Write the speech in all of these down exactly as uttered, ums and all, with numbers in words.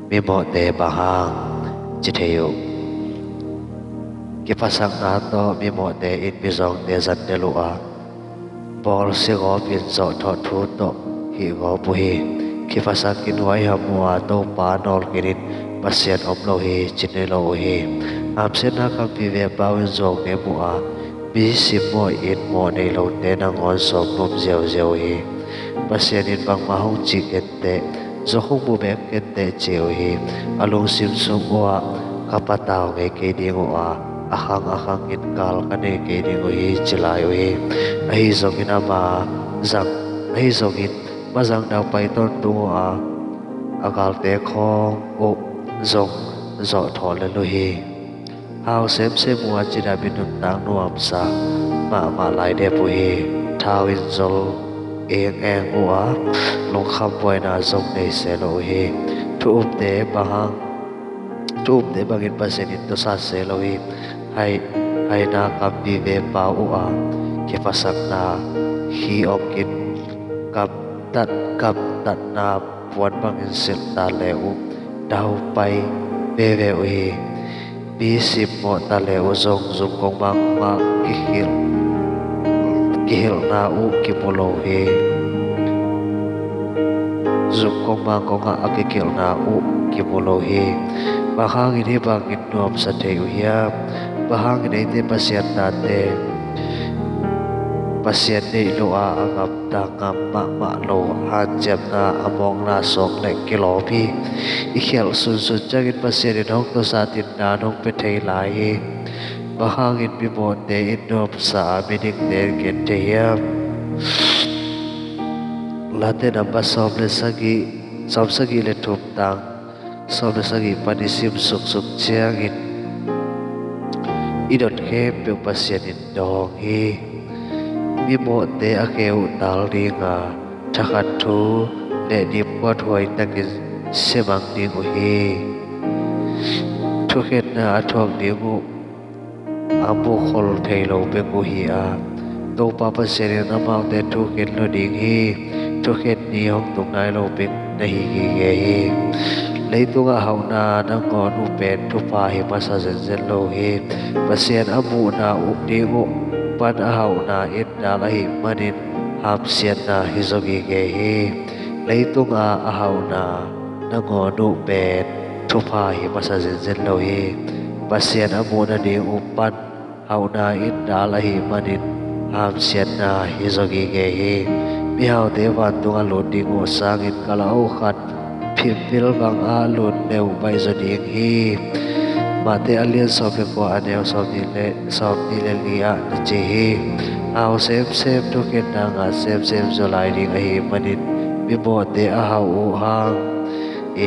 Mimawhte bang hang ci thei uh. Kiphatsakna tawh mimawhte in mizawngte zantel uh a, bawlsia gawp in zawhthawh thu tawh hih gawp uh hi. Kiphatsak in huaiham uh a, Topa nawl khin in Pasian om lo hi ci nei lo uh hi. Hamsiatna kam vive pau in zuau ngem uh a, mi simmawh in mawh nei lote nangawn sawm nuam ziauziau uh hi. Pasian in bangmah hong cih kenteh, zong hong mu bek kenteh ci uh hi. A lungsim sung uh ah ka patau ngei kei ding uh a, a khang a khang in kal ka nei kei ding uh hi ci lai uh hi. Ahi zongin ama zang, ahi zongin mazang daupai tawntung uh a, a galte khawng uh zong zawhthawh lel uh hi. Hau semsem uh a cidam in nuntak nuamsa mahmah lai dep uh hi. Thau in zol engeng uh a, lungkham buaina zong nei se lo uh hi. Thu umte bang hang, thu umte bangin Pasian in tusa se lo hi. Hai, haina kam vive pau uh a, kiphatsakna hi awk in, gamtat, gamtatna puan bangin silh ta le uh, daupai veve uh hi. Mi simmawh ta le uh zong zumkong mangkong ah kihilh, kihilhna uh kimu lo hi. Zumkong mangkong ah a kikilhna uh kimu lo hi. Bang hangin hih bangin nuamsa thei uh hiam? Bang hangin eite Pasian tate, Pasian deih lo a a gamta ngam mahmah lo, hanciamna a mawkna suak leh kilawm hi. I khialh sunsun ciangin Pasian in hong tusa tindan hong pia thei lai hi. Bang hangin mimawhte in nuamsa a midikte in gen thei hiam? Late nambat sawm le sagih, sawm sagih le thum tang sawm le sagih pan i sim suksuk ciangin i dot khempeuh Pasian in dawng hi. Mimawhte a khe uh tal ding a, thakhat thu le dipkuat huai takin siamang ding uh hi. Thukhenna a thuak ding uh a mukhol thei lo bek uh hi a, Topa Pasian in amaute thukhen lo ding hi. Thukhen ni hong tung nai lo bek na hi gige hi. Leitungah hauhna nangawn uh pen thupha hi masa zenzen lo hi. Pasian a muhna uh ding uh pan a hauhna in dal ahih manin hamsiatna hi zaw gige hi. Leitungah a hauhna nangawn uh pen thupha hi masa zenzen lo hi. Pasian a muh nading uh pan hauhna in dal ahih manin hamsiatna hi zaw gige hi. Mihaute vantung a lut ding uh sangin kalaoh khat phimbil bangah lut le uh baih zaw ding hi. Mate a lian sawm le kua a neu sawm nih le, sawm nih le li ah na ci hi. Hau semsem, thukhenna ngah semsem zaw lai ding ahih manin mimawhte a hauh uh hang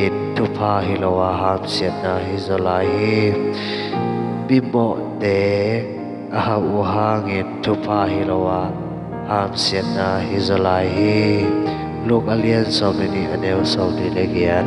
in thupha hi lo a hamsiatna hi zaw lai hi. Mimawhte a hauh uh hangin thupha hi lo a hamsiatna hi zaw lai hi. Luka a lian sawm le nih a neu sawm nih le giat.